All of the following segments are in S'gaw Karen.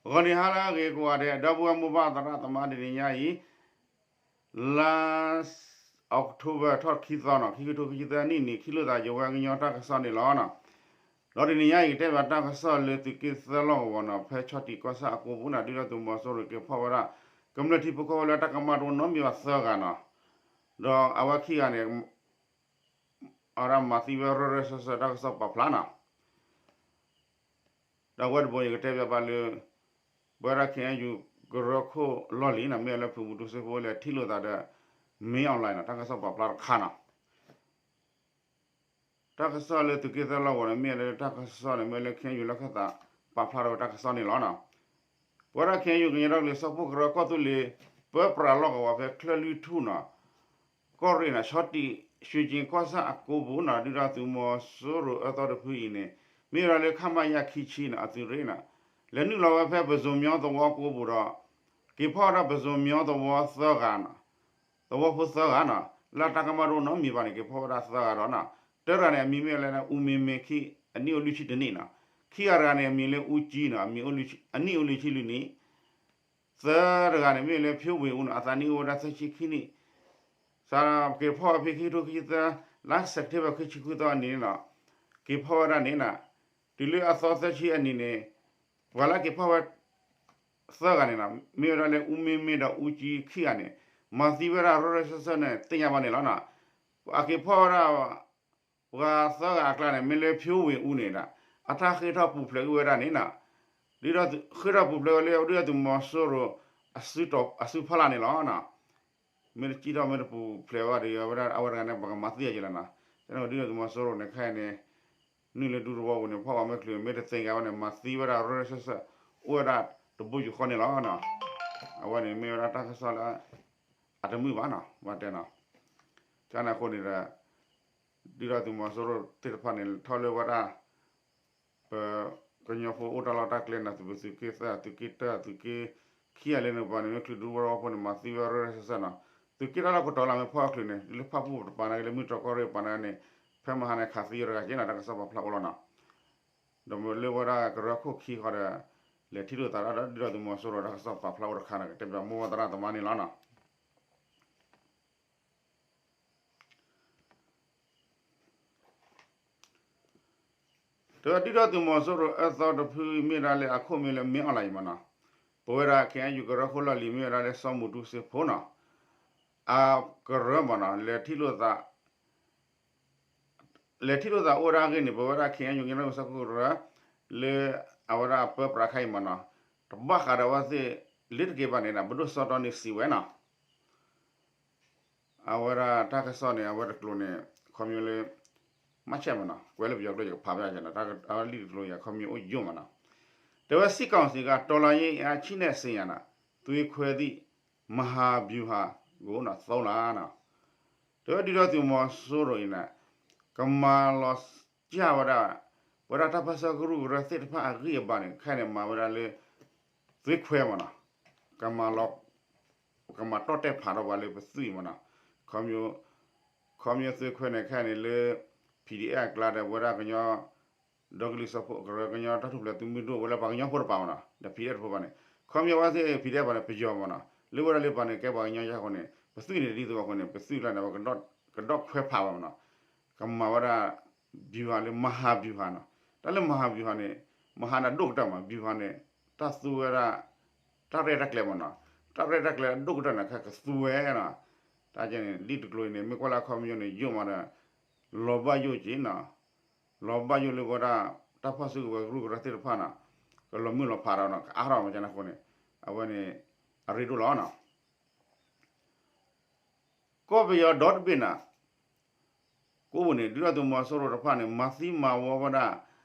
ဂီၤနံၤဟါလၢအဂ့ၤကိးဂၤဒဲး ဒီပုၢ်ဝဲၢ်မိၢ်ပၢ်သရၣ်သမါ တနံၤညါအံၤ လါ October ထီၣ်ခံသီနီၤ ခံကထိခံဆံသၢနံၣ်န့ၣ် ခံလိာ်သးယဝဲကညီတၢ်ကစီၣ်န့ၣ်လီၤနီၤ. ဒီးတနံၤညါအံၤ ကတဲဘၣ်တၢ်ကစီၣ်လၢသုးက့သၢလီၢ်ကဝီၤနီၤ ဖဲဆီၣ်တံၢ်ကီၢ်ဆၣ်အကိပူၤန့ၣ် ဒုၣ်ဒါသုးမီၤစိရိၤက့ၤဖီၣ်ဝဲဒၣ် ကမျၢၢ်ထံဖိကီၢ်ဖိလၢတၢ်ကမၣ်တအိၣ်နီတမံၤဘၣ်သၢဂၤနီၤ. ဒီးအဝဲခံဂၤန့ၣ် အဝဲဒၣ်မၤသံဝဲရၢရၢစၢၢ်စၢၢ် တၢ်ကစီၣ်ပာ်ဖျါနီၤ. ဒီးအဝဲတဘိယကတဲဘၣ်ဘၣ်လၢ ပဝဲဒၣ် ခ့ၣ်အဲၣ်ယူၣ် ကရၢခိၣ်လီၢ်လံၤနီၤ မ့ၢ်လၢဖုမူတူစ့ဖိလဲၤထံၣ်လိာ်သးဒီး မင်းအောင်လှိုင်နီၤ တၢ်ကစီၣ်ပာ်ဖျါတခါနီၤ. တၢ်ကစီၣ်လၢသုးက့သၢလီၢ်ကဝီၤန့ၣ် မ့ၢ်လၢတၢ်ကစီၣ်န့ၣ် မ့ၢ်လၢ ခ့ၣ်အဲၣ်ယူၣ် လီၢ်ခၢၣ်သးပာ်ဖျါထီၣ်ဝဲတၢ်ကစီၣ်န့ၣ်လီၤနီၤ. ပဝဲဒၣ် ခ့ၣ်အဲၣ်ယူၣ် ကညီဒီကလုာ်စၢဖှိၣ်ကရၢကီၢ်သူလ့ၤ ပၢပြးလီၢ်ကဝီၤဖဲချၢၣ်လွံၢ်ထူၣ်နီၤ ကီၢ်ရ့ၣ်နီၤ ဆီၣ်တံၢ် ရွှ့ၣ်ကၠ့ၣ်ကီၢ်ဆၣ်အကိပူၤနီၤ ဒုၣ်ဒါသုးမီၤစိရိၤအၢသီတဖုအံၤန့ၣ် မ့ၢ်ဝဲဒၣ်လၢ ခမရ ခံဆံနီၤ အသုးရ့ၣ်နီၤ လဲၤနုာ်လီၤဝဲဖဲပစိၤမညီသဝီကိပူၤဒီး က့ၤဖီၣ်ဝဲဒၣ်ပစိၤမညီသဝီသၢဂၤနီၤ သဝီဖိသၢဂၤနီၤ လၢတၢ်ကမၣ်တအိၣ်နီတမံၤဘၣ်န့ၣ် က့ၤဖီၣ်ဝဲဒၣ်သၢဂၤဒီးနီၤ တဂၤန့ၣ် အမံၤမ့ၢ်လၢ အူမ့မ့ခံ အနံၣ်အိၣ်လွံၢ်ဆံတနံၣ်နီၤ ခံဂၤတဂၤန့ၣ် အမံၤလၢအူကၠံနီၤ အနံၣ်အိၣ်လွံၢ်ဆံလွံၢ်နံၣ် သၢတဂၤန့ၣ် မ့ၢ်လၢ ဖြိဝ့ၣ်အူနီၤ အသးနံၣ်အိၣ်ဝဲဒၣ်သၢဆံခံနံၣ် စးက့ၤဖီၣ်ဖဲခံကထိခံဆံသၢ လါစဲးပထ့ဘၢၣ် ခံဆံခွံသီအနံၤန့ၣ်နီၤ က့ၤဖီၣ်ဝဲဒၣ်န့ၣ်နီၤ တုၤလၢအသီသၢဆံအနံၤန့ၣ် ပှၤလၢက့ၤဖီၣ်ဝဲ သၢဂၤန့ၣ်နီၤ မ့ၢ်ဝဲဒၣ်လၢ အူမ့မ့ဒီးအူကၠံခံဂၤန့ၣ် မၤသံဝဲဒၣ်ရၢရၢစၢၢ်စၢၢ်န့ၣ် သ့ၣ်ညါဘၣ်န့ၣ်လီၤနီၤ. အက့ၤဖီၣ်ဝဲဒၣ် ပှၤသၢဂၤအကျါန့ၣ် မ့ၢ်လၢ ဖြိဝ့ၣ်အူန့ၣ်ဒီး အတၢ်ဃ့ၢ်ထီၣ်ပူၤဖျဲးကွံာ်ဝဲဒၣ်န့ၣ်နီၤ ဒုၣ်ဒါသုး ဃ့ၢ်ထီၣ်ပူၤဖျဲးဝဲလၢ ဒုၣ်ဒါသုးမီၤစိရိၤ အစုဖီလာ်န့ၣ်လီၤနီၤ. မ့ၢ်တစံၣ်ထီၣ်မ့ၢ်တပူၤဖျဲးဘၣ်ဒီး အဝဲဒၣ် အဝဲတဂၤန့ၣ် ပကမၤသံအီၤက့ၤလီၤနီၤ. ဒုၣ်ဒါသုးမီၤစိရိၤန့ၣ် ခဲအံၤန့ၣ် နုာ်လၢဒူသဝီပူၤန့ၣ် ဖီၣ်ဝဲမ့ၢ်ချုး မ့ၢ်တသ့ၣ်ညါဝဲန့ၣ် မၤသံဝဲဒၣ်ရၢရၢစၢၢ်စၢၢ် အိၣ်ဝဲဒၣ်တဘိယူၢ်ဃီန့ၣ်လီၤနီၤ. အဝဲန့ၣ်မ့ၢ်ဝဲဒၣ်တၢ်ကစီၣ်လၢ အတမုာ်ဘၣ်နီၤ ဘၣ်တဲနီၤ. ကန့ၣ်အဃိန့ၣ်ဒီး ဒုၣ်ဒါသုးမီၤစိရိၤသ့ၣ်တဖၣ်န့ၣ် ထီၣ်လၢဝဲဒၣ် ပကညီဖိအိၣ်တၢ်လီၢ်တၢ်ကျဲနီၤ သုးက့သၢ သုးက့တၢ သုးက့ခံဂၤလၢန့ၣ်ပှၤန့ၣ် မ့ၢ်ချုးဒူသဝီဖိန့ၣ် မၤသံဝဲရၢရၢစၢၢ်စၢၢ်နီၤ. သုးက့တၢ်လီၢ်ကတီၤလၢမ့ၢ်ဖီၣ်ချုးန့ၣ် လၢဖၣ်ပူၣ်တပၤန့ၣ် လၢမုၢ်တြီၢ်ကီၢ်ရ့ၣ်တပၤန့ၣ် ဖဲမဟါန့ၣ် ခးသံတဂၤက့နီၤ တၢ်ကစီၣ်ပာ်ဖျါအိၣ်လီၤနီၤ. ဒီးလၢဝဲဒၣ်ကရၢခိၣ်ခံဃီဒီး လဲၤထံၣ်လိာ်သးဒီးဒုၣ်ဒါသုးမီၤစိရိၤတၢ်ကစီၣ်ပာ်ဖျါအိၣ်တခါန့ၣ် ကတဲဘၣ်မိၢ်ပၢ်သရၣ်သမါန့ၣ်လီၤနီၤ. တဝဲဒုၣ်ဒါသုးမီၤစိရိၤအၢသီတဖုမ့ၢ်ဒၣ်လၢအခိၣ်မ့ၢ်လၢ မင်းအောင်လှိုင် မနီၤ. ပဝဲဒၣ် ခ့ၣ်အဲၣ်ယူၣ် ကရၢခိၣ်လီၢ်လံၤမ့ၢ်ဝဲဒၣ်လၢ စီၤမူတူစ့ဖိနီၤ အကရၢမနီၤ လဲၤထံၣ်လိာ်သး လဲၤထံၣ်လိာ်သးအိၣ်ဝဲဒၣ်အဂ့ၢ်န့ၣ် ပဝဲဒၣ် ခ့ၣ်အဲၣ်ယူၣ် ကညီဒီကလုာ်စၢဖှိၣ်ကရၢ လၢအဝဲဒၣ်ပၢပြးခါအံၤမနီၤ တဘၣ်ဃးဒီးအဝဲသ့ၣ်လၢတက့ၤဘၣ်န့ၣ် ပဒိၣ်စီၤတီနံၤစံးဝဲနီၤ. အဝဲဒၣ်တၢ်ကစီၣ်န့ၣ် အဝဲတကျိၤန့ၣ် ခီဖျိလၢ မၤဆဲးမနီၤ ကွဲးလၢပယီၤကျိာ်ယကဖးဘၣ်ယနီၤ တၢ်လံာ်တကျိၤယၤ ခီဖျိအိၣ်ယိာ်မနီၤ. တဲဝဲ စစ်ကောင်စီက တော်လှန်ရေးအင်အား ချင့်ဆင်းရာတွင် သွေးခွဲသည့် မဟာဗျူဟာကို သုံးလနီၤ. တဲဝဲဒုၣ်ဒါသုးမီၤစိရိၤအံၤန့ၣ် ကမၤလီၤစၢ်ဝဲဒၣ် ပဝဲဒၣ်တၢ်ပၢဆှၢကရူၢ်ကရၢသ့ၣ်တဖၣ်အဂံၢ်အဘါန့ၣ် ခဲအံၤန့ၣ် မၤဝဲဒၣ်လၢ သွေးခွဲမနီၤ ကမၤလီၤ ကမၤတီၢ်တဲာ်ဖးထီၣ်ပှၤလၢပသွံၣ်မနီၤ. ခီဖျိ သွေးခွဲန့ၣ် ခဲအံၤန့ၣ်လၢ PDF အကျါဒီး ပဝဲဒၣ်ကညီ ဒီကလုာ်စၢဖှိၣ်ကရၢ ကညီတၢ်ထူၣ်ဖျဲးသုးမုၢ်ဒိၣ် ဝဲလၢပှၤကညီဖိတပၤမနီၤ ဒီး PDF တဖိဘၣ်န့ၣ် ခီဖျိဝဲသ့ၣ် PDF ဘၣ်န့ၣ် ပယီၤမနီၤ လၢဝဲဒၣ်လၢပှၤန့ၣ် ကဲပှၤကညီယါဃိန့ၣ် ပသွံၣ်န့ၣ်ဒ်သိးအဃိန့ၣ် ပသွံၣ်လၢန့ၣ် ကဒီၣ်ခွဲးဖးဘၣ်မနီၤ ကမၤဝဲဒၣ် ဗျူဟာလၢ မဟာဗျူဟာနီၤ. တၢ်လၢ မဟာဗျူဟာန့ၣ် မဟာန့ၣ်ဒိၣ်ကတၢၢ်မး ဗျူဟာန့ၣ် တၢ်သူဝဲဒၣ် တၢ်ရဲၣ်တၢ်ကျဲၤမနီၤ တၢ်ရဲၣ်တၢ်ကျဲၤအဒိၣ်ကတၢၢ်န့ၣ် ခဲကသူဝဲနီၤ. တၢ်ကဲန့ၣ် လံာ်တကျိၤအံၤန့ၣ် မ့ၢ်ကွၢ်လၢအခီပညီန့ၣ် ယိာ်မးဒီး လီၤဘၣ်ယိၣ်က့ၤနီၤ လီၤဘၣ်ယိၣ်လၢပဝဲဒၣ် တၢ်ပၢဆှၢကရူၢ်ကရၢသ့ၣ်တဖၣ်နီၤ ကလီၤမုၢ်လီၤဖးဒီးနီၤ ကအါထီၣ်မးကန့ၣ်အဃိန့ၣ် အဝဲန့ၣ် အရ့ဒိၣ်လီၤနီၤ. ကီၢ်ပယီၤဒီတဘ့ၣ်နီၤ ကိးပူၤန့ၣ် ဒုၣ်ဒါသုးမီၤစိရိၤတဖၣ်န့ၣ် မၤသံမၤဝီဝဲဒၣ်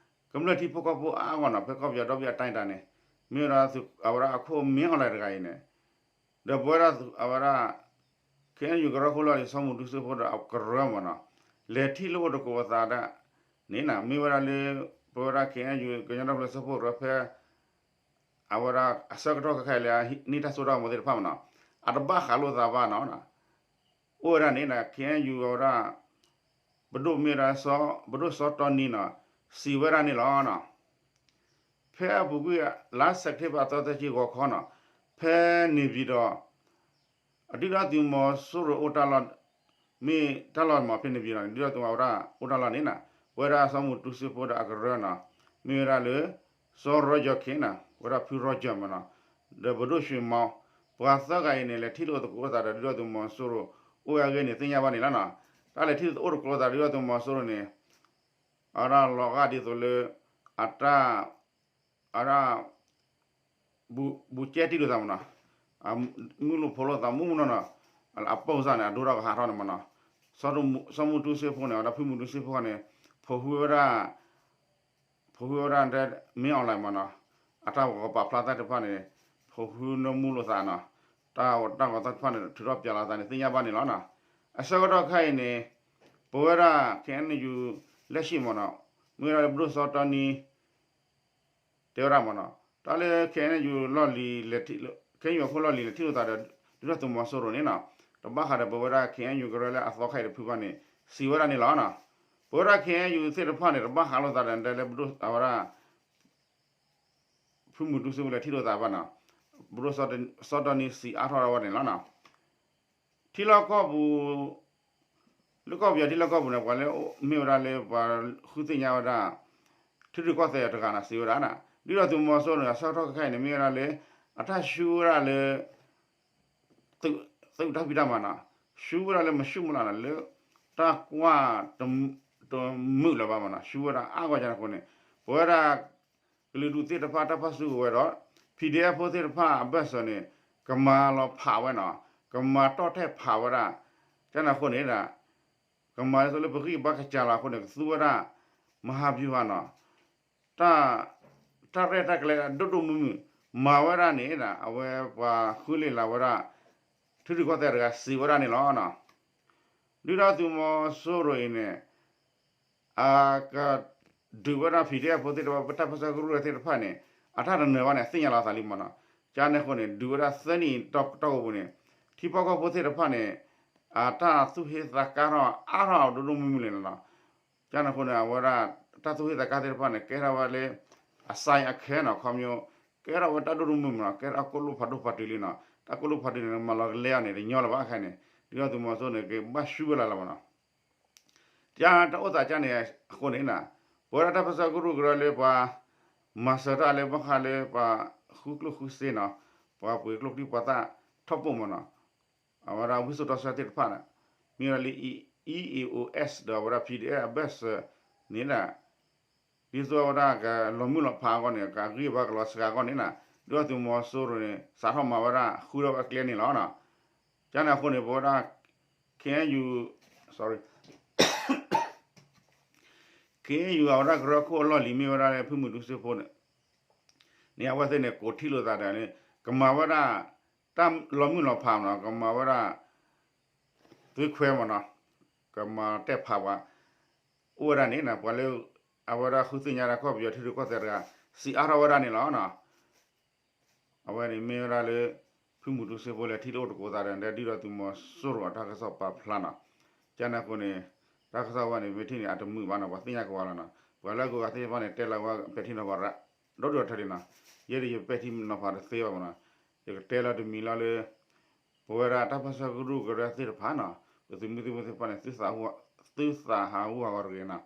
ကမျၢၢ်ထံဖိကီၢ်ဖိအါအါဂီၢ်နီၤ ဖဲကီၢ်ပယီၤဒီဘ့ၣ်အတၢ်အံၤတၢ်န့ၣ် မ့ၢ်ဝဲဒၣ်အဝဲဒၣ်အခိၣ် မင်းအောင်လှိုင် တဂၤအံၤန့ၣ် ဒီးပဝဲဒၣ်အဝဲဒၣ် ခ့ၣ်အဲၣ်ယူၣ် ကရၢခိၣ်လီၢ်လံၤ စီၤမူတူစ့ဖိဒီးအကရၢမနီၤ လဲၤထံၣ်လိာ်အိၣ်တကိးပသးဒၣ်န့ၣ်နီၤ မ့ၢ်ဝဲဒၣ်လၢ ပဝဲဒၣ် ခ့ၣ်အဲၣ်ယူၣ် ကညီဒီကလုာ်စၢဖှိၣ်ကရၢဖဲ အဝဲဒၣ်အဆၢကတီၢ်ခဲခါအံၤလၢ နံၣ်တၢ်စိတၢ်ကမီၤသ့ၣ်တဖၣ်မနီၤ အတဘၣ်ဃးလိာ်သးဘၣ်နီၤ အိၣ်ဝဲဒၣ်န့ၣ် ခ့ၣ်အဲၣ်ယူၣ် အဝဲဒၣ် ပဒိၣ်မ့ၢ်ဒၣ် ပဒိၣ်စီၤတီနံၤနီၤ စံးဝဲဒၣ်န့ၣ်လီၤနီၤ. ဖဲအပူၤကွံာ်လါစဲးပထ့ဘၢၣ်အသီသၢဆံဂီၤခီနီၤ, ဖဲန့ၣ်ပၠံၤဒီး အဒုၣ်ဒါသုးမီၤစိရိၤအိၣ်တၢ်လီၢ်, မ့ၢ်တၢ်လီၢ်မး ဖဲန့ၣ်ပၠံၤဒီး ဒုၣ်ဒါသုးမီၤဝဲဒၣ်အိၣ်တၢ်လီၢ်န့ၣ်နီၤ, ပဝဲဒၣ်စီၤမူၤတူစ့ဖိဒီးအကရၢနီၤ, မ့ၢ်ဝဲဒၣ်လၢ စီၤရီယီၤခ့နီၤ, ဝဲဒၣ်ဖုရီယီၤမးနီၤ, ဒီးပဒိၣ်ၡ့ၣ်မီၤ, ပှၤသၢဂၤအံၤန့ၣ် လဲၤထံၣ်လိာ်သကိးလိာ်သးဒီးဒုၣ်ဒါသုးမီၤစိရိၤ အိၣ်ဝဲအဂ့ၢ်န့ၣ် သ့ၣ်ညါဘၣ်န့ၣ်လီၤနီၤ. တၢ်လဲၤထံၣ်လိာ်သကိးလိာ်သးဒီးဒုၣ်ဒါသုးမီၤစိရိၤန့ၣ် အဝဲဒၣ်လီၤဂာ်ဒ်သိးလၢ အတၢ် အဝဲဒၣ် ဘူးကဲတံၢ်လိာ်သးမးနီၤ, မုၢ်လိာ်ဖိလိာ်သးမုၢ်မုၢ်နီၢ်နီၢ်, အပိၢ်စၢ်န့ၣ် အဒိထီၣ်ကဟးထီၣ်န့ၣ်မးနီၤ, စီၤမူၤတူစ့ဖိန့ၣ် အဝဲဒၣ်ဖုမူၤတူစ့ဖိန့ၣ် ဖိးဟုဝဲဒၣ် ဖိးဟုဝဲဒၣ် မ့ၢ်အီၣ်လဲၣ်မးနီၤ, အတၢ်ဂီၤပာ်ဖျါသးတဖၣ်န့ၣ် ဖိးဟုနၢမူလိာ်သးနီၤ, တၢ်ဂီၤသးတဖၣ်န့ၣ် ထုးထီၣ်ပၠးလီၤသးန့ၣ် သ့ၣ်ညါဘၣ်န့ၣ်လီၤနီၤ. အဆၢကတီၢ်ခဲအံၤန့ၣ် ပဝဲဒၣ် ခ့ၣ်အဲၣ်ယူၣ် လၢၡံၣ်မးနီၤ, မ့ၢ်ဝဲဒၣ်လၢပဒိၣ်စီၤတီနံ တဲဝဲဒၣ်မးနီၤ, တၢ်လၢ ခ့ၣ်အဲၣ်ယူၣ်လီၢ်လံၤ ခ့ၣ်အဲၣ်ယူၣ်အခိၣ်လီၢ်လံၤ လဲၤထံၣ်လိာ်သးဒီး ဒုၣ်ဒါသုးမီၤစိရိၤန့ၣ်နီၤ, တဘၣ်ဃးဒီးပဝဲဒၣ် ခ့ၣ်အဲၣ်ယူၣ်ကရၢလၢအသီခဲအံၤတဖုဘၣ်န့ၣ် စံးဝဲဒၣ်န့ၣ်လီၤနီၤ. ပဝဲဒၣ် ခ့ၣ်အဲၣ်ယူၣ်သ့ၣ်တဖၣ်န့ၣ် တဘၣ်ဃးလိာ်သးဒီး တဲလၢပဒိၣ်အဝဲဒၣ် ဖုမူၤတူစ့ဖိလဲၤထံၣ်လိာ်သးဘၣ်နီၤ, ပဒိၣ်စီၤတီနံစံးအါထီၣ်ဝဲဒၣ်န့ၣ်လီၤနီၤ. ထံလီၢ်ကီၢ်ပူၤ လၢကီၢ်ပယီၤထံလီၢ်ကီၢ်ပူၤန့ၣ် ပှၤလၢမ့ၢ်ဝဲဒၣ်လၢပှၤဃုသ့ၣ်ညါဝဲဒၣ် ထံရူၢ်ကီၢ်သဲးတဂၤန့ၣ် စံးဝဲဒၣ်, ဒုၣ်ဒါသုးမီၤစိရိၤန့ၣ် အဆၢကတီၢ်ခဲအံၤန့ၣ် မ့ၢ်ဝဲဒၣ်လၢ အတၢ်ဆူဝဲဒၣ်လၢ သုးတၢ်ဖံးတၢ်မၤနီၤ, ဆူဝဲဒၣ်လၢမုၢ်ဆူၣ်မုၢ်လၢ်နီၤ, လၢတၢ်ကွၢ်တမုာ်လၢၤဘၣ်မးနီၤ, ဆူဝဲဒၣ်အါဂီၢ်ကန့ၣ်အဃိန့ၣ် ပဝဲဒၣ် ကလုာ်ဒူၣ်သ့ၣ်တဖၣ်တၢ်ပၢၢ်ဆၢကဝဲၤဒီး PDF ဖိသ့ၣ်တဖၣ်အဘၢၣ်စၢၤန့ၣ် ကမၤလီၤဖးဝဲနီၤ, ကမၤတီၢ်ထဲၣ်ဖးဝဲဒၣ်, ကန့ၣ်အဃိန့ၣ်ဒီး ကမၤဒ်သိးလၢပဂံၢ်ဘါကစှၤလီၤအဃိန့ၣ် ကသူဝဲဒၣ် မဟာဗျူဟာနီၤ, တၢ် တၢ်ရဲၣ်တၢ်ကျဲၤဒိၣ်ဒိၣ်မုၢ်မုၢ် မၤဝဲဒၣ်န့ၣ်ဒီး အဝဲပှၤဃုလ့ၤလၤဝဲဒၣ် ထံရူၢ်ကီၢ်သဲးတဂၤစံးဝဲဒၣ်န့ၣ်လီၤ. ဒုၣ်ဒါသုးမီၤစိရိၤအံၤန့ၣ် အကဒုးဝဲဒၣ် PDF ဖိသ့ၣ်တဖၣ် ပတၢ်ပၢၢ်ဆၢကရူၢ်သ့ၣ်တဖၣ်န့ၣ် အတၢ်တနၢၤဘၣ်န့ၣ် အသ့ၣ်ညါလီၤသးလံမးနီၤ. ကန့ၣ်အဃိန့ၣ် ဒုးဝဲဒၣ်သၢနံၣ်တီတီၢ်ပူၤန့ၣ် ထံဖီၣ်ကီၢ်ဖိသ့ၣ်တဖၣ်န့ၣ် အတၢ်သူၣ်ဟ့သးကါထီၣ်အါထီၣ်ဒိၣ်ဒိၣ်မုၢ်မုၢ်လံနီၤ. ကန့ၣ်အဃိန့ၣ် အဝဲဒၣ် တၢ်သူၣ်ဟ့သးကါသ့ၣ်တဖၣ်န့ၣ် ကဲထီၣ်ဝဲလၢ အစဲအခဲနီၤ ခီဖျိ ကဲထီၣ်ဝဲတၢ်ဒိၣ်ဒိၣ်မုၢ်မုၢ်နီၤ ကဲထီၣ်ကိၣ်လိၣ်ဖးဒိၣ်ဖးတုၤလံနီၤ. တၢ်ကိၣ်လိၣ်ဖးတုၤန့ၣ် မၤလီၤကလဲအီၤန့ၣ် တညီလၢၤဘၣ်ခဲအံၤန့ၣ် ဒုၣ်ဒါသုးမီၤစိရိၤန့ၣ် ကဘၣ်ဆူဝဲလၢ်လၢၤဘၣ်နီၤ. တၢ်အိၣ်သးကန့ၣ်အဃိန့ၣ်နီၤ ပဝဲဒၣ်တၢ်ပၢၢ်ဆၢကရူၢ်ကရၢလၢပှၤ မၤစၢၤတၢ်လၢဘၣ်ဃးလၢပှၤဃုကျိၣ်ဃုစ့နီၤ ပှၤပှ့ၤကျိၣ်ကျိၣ်ပှၤသၣ်ထီၣ်ပိာ်မးနီၤ အဝဲဒၣ်ဝံစိာ်တီဆှၢသ့ၣ်တဖၣ်န့ၣ် မ့ၢ်ဝဲဒၣ်လၢ E- EAOs ဒီးအဝဲဒၣ် PDF အဘၢၣ်စၢၤန့ၣ်ဒီး ဒ်သိးအဝဲဒၣ်ကလီၤမုၢ်လီၤဖးအဂီၢ်န့ၣ် ကအဂံၢ်အဘါကလီၤစှၤအဂီၢ်န့ၣ်နီၤ ဒုၣ်ဒါသုးမီၤစိရိၤန့ၣ် စးထီၣ်မၤဝဲဒၣ် ဃုထီၣ်ဝဲကျဲန့ၣ်လီၤ. ကန့ၣ်အဃိန့ၣ် ပဝဲဒၣ် ခ့ၣ်အဲၣ်ယူၣ် sorry ခ့ၣ်အဲၣ်ယူၣ်အဝဲဒၣ်ကရၢခိၣ်အလီၢ်လံၤမ့ၢ်ဝဲဒၣ်လၢဖုမူၤတူစ့ဖိန့ၣ် န့ၣ် အဝဲသ့ၣ်န့ၣ် ကိးထံၣ်လိာ်သးဒီးန့ၣ် ကမၤဝဲဒၣ် တၢ်လီၤမုၢ်လီၤဖးမးနီၤ ကမၤဝဲဒၣ် သွေးခွဲမးနီၤ ကမၤတဲာ်ဖးပှၤ အိၣ်ဝဲဒၣ်န့ၣ် ပှၤလၢ အဝဲဒၣ်ဃုသ့ၣ်ညါတၢ်ကီၢ်ပယီၤထံရူၢ်ကီၢ်သဲးတဂၤ စံးအါထီၣ်ဝဲဒၣ်န့ၣ်လီၤ. အဝဲန့ၣ်မ့ၢ်ဝဲဒၣ်လၢ ဖုမူၤတူစ့ဖိလဲၤထံၣ်လိာ်အိၣ်သကိးသးဒီး ဒုၣ်ဒါသုးမီၤစိရိၤအတၢ်ကစီၣ်ပာ်ဖျါနီၤ. ကန့ၣ်အဃိန့ၣ် တၢ်ကစီၣ်ဝဲန့ၣ် မ့ၢ်ထံၣ်န့ၣ် အတမုာ်ဘၣ်နီၤ ပှၤသ့ၣ်ညါကဝါလီၤနီၤ ပှၤလၢအဂုၤအဂၤသ့ၣ်တဖၣ်န့ၣ် တဲလီၤဝဲပဲာ်ထံနီၤဖး ဒီဒူၣ်ဒီထၢလံနီၤ ယဲဒၣ်ယပဲာ်ထံနီၤဖးတသ့ဘၣ်မးနီၤ ယကတဲလီၤတမံၤလီၤလၢ ပဝဲဒၣ်တၢ်ပၢၢ်ဆၢကရူၢ်ကရၢသ့ၣ်တဖၣ်နီၤ ပသုးမုၢ်သံၣ်ဘိသ့ၣ်တဖၣ်န့ၣ် သုသးဟးဂူာ်ဟးဂီၤတဂ့ၤနီၤ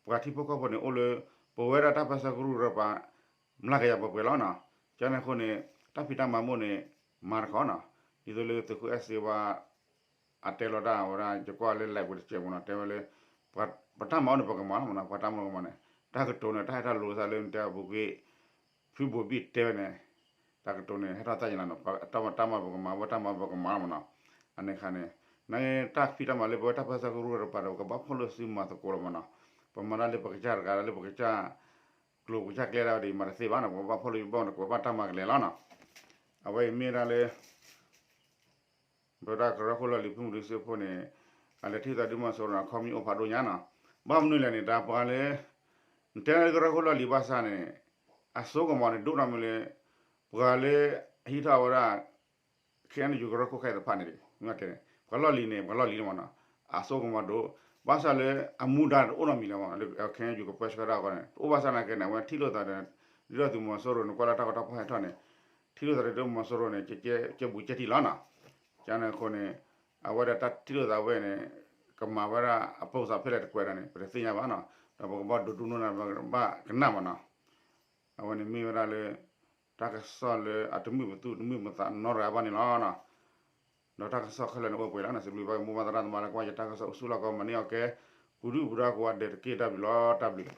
ပှၤထံဖိကီၢ်ဖိန့ၣ် အိၣ်လၢ ပဝဲဒၣ်တၢ်ပၢၢ်ဆၢကရူၢ်ကရၢပှၤ မျးကယၤပှဲၤပှဲၤလီၤနီၤ ကန့ၣ်အဃိန့ၣ် တၢ်ဖံးတၢ်မၤမိၢ်န့ၣ် မၤတခီနီၤ ဒ်သိးလၢသုးခိၣ်အဲၣ်စ့ဝါ အတဲလီၤတၢ်ဝဲဒၣ် ယကွၢ်လၢ live ပူၤတစဲးမးနီၤ တဲဝဲလၢ ပတၢ်မၤအိၣ်န့ၣ် ပကမၤလီၤမးနီၤ ပှၤတၢ်မၤကမၤန့ၣ် တၢ်ကတိၤန့ၣ် တၢ်ဟဲတၢ်လိၤသးလၢနတဲအပူၤကွံာ် ဖုဘိးဘံၣ်တဲဝဲန့ၣ် တၢ်ကတိၤန့ၣ် ဟဲထီၣ်သၣ်ညါလီၤနီၤ တၢ်မၤတၢ်မၤပကမၤ ဝဲတၢ်မၤပကမၤလီၤမးနီၤ အန့ၣ်ခါန့ၣ် နတၢ်ဖံးတၢ်မၤလၢပဝဲတၢ်ပၢၢ်ဆၢကရူၢ်ကရၢတပၤဒီး ပကဘၣ်ဖီၣ်လိာ်စုမၤသကိးလီၤမးနီၤ ပမၤတၢ်လၢပကစၢ်တဂၤလၢပကစၢ် ကျိၤပကစၢ်ကျဲဒၣ်ဝဲဒီး မၤတသ့ဘၣ်နီၤ ပကဘၣ်ဖီၣ်လိာ်စုဘၣ်နီၤ ပကဘၣ်တၢ်မၤကလဲၤလီၤနီၤ အဝဲအံၤမ့ၢ်ဒၣ်လၢ ပဝဲဒၣ်ကရၢခိၣ်လီၢ်လံၤဖုမူၤတူစ့ဖိန့ၣ် အလဲၤထံၣ်သးဒုးမီၤစိရိၤန့ၣ် အခီပညီအိၣ်ဖးဒိၣ်ညါနီၤ ဘၣ်မနုၤလဲၣ်န့ၣ် တၢ်ပှၤလၢ နတဲလၢကရၢခိၣ်လီၢ်လံၤဘၣ်ဆၣ်န့ၣ် အစိကမီၤန့ၣ် ဒိၣ်နီတမံၤလၢ ပှၤလၢ ဟံးထီၣ်ဝဲဒၣ် ခ့ၣ်အဲၣ်ယူၣ်ကရၢခိၣ်ခဲအံၤတဖၣ်န့ၣ် မ့ၢ်တဲန့ၣ် ပှၤလီၢ်လံၤန့ၣ် ပှၤလီၢ်လံၤလီၤမးနီၤ အစိကမီၤဒိၣ် ဘၣ်ဆၣ်လၢအမူဒါတအိၣ်နီတမံၤလၢၤမး လၢ KNU ကပၢဆှၢတၢ်အဂီၢ်န့ၣ် တအိၣ်ဘၣ်ဆၣ်နာ်က့န့ၣ် အဝဲထံၣ်လိာ်သးဒီး ဒုၣ်ဒါသုးမီၤစိရိၤန့ၣ် ကွၢ်လၢတၢ်ကီတၢ်ဖီၣ်ဟဲထီၣ်န့ၣ် ထံၣ်လိာ်သးဒီးဒုၣ်ဒါသုးမီၤစိရိၤန့ၣ် ကဲဘူးကဲထံလီၤနီၤ. ကန့ၣ်အဃိန့ၣ် အဝဲဒၣ်တၢ်ထံၣ်လိာ်သးဝဲန့ၣ် ကမၤဝဲဒၣ်အပိၢ်စးဖဲလဲၣ်တကွဲးဒၣ်န့ၣ် ပတသ့ၣ်ညါဘၣ်နီၤ. ဒီးပကဘၣ်ဒိးဒူၣ်နီၢ်နၤဘၣ်ကနၣ်မးနီၤ. အဝဲန့ၣ်မ့ၢ်ဝဲဒၣ်လၢ တၢ်ကစီၣ်လၢအတမုာ်ပသူၣ်တမုာ်ပသးနီတဂၤဘၣ်န့ၣ်လီၤ. ဒီးတၢ်ကစီၣ်ခဲလၢာ်န့ၣ်အိၣ်ပှဲၤလီၤန့ၣ် စံးဘျုးဘၣ်က့ၤမိၢ်ပၢ်သရၣ်သမါလၢကွၢ်ယတၢ်ကစီၣ်အိၣ်ဆူၣ်လီၢ်ကီ မၤန့ၢ်အီၣ်ကဲ ပူၤဒုၣ်ပူၤဒါကိးဂၤဒဲးတက့ၢ် တၢ်ဘျုးလီၤ တၢ်ဘျုး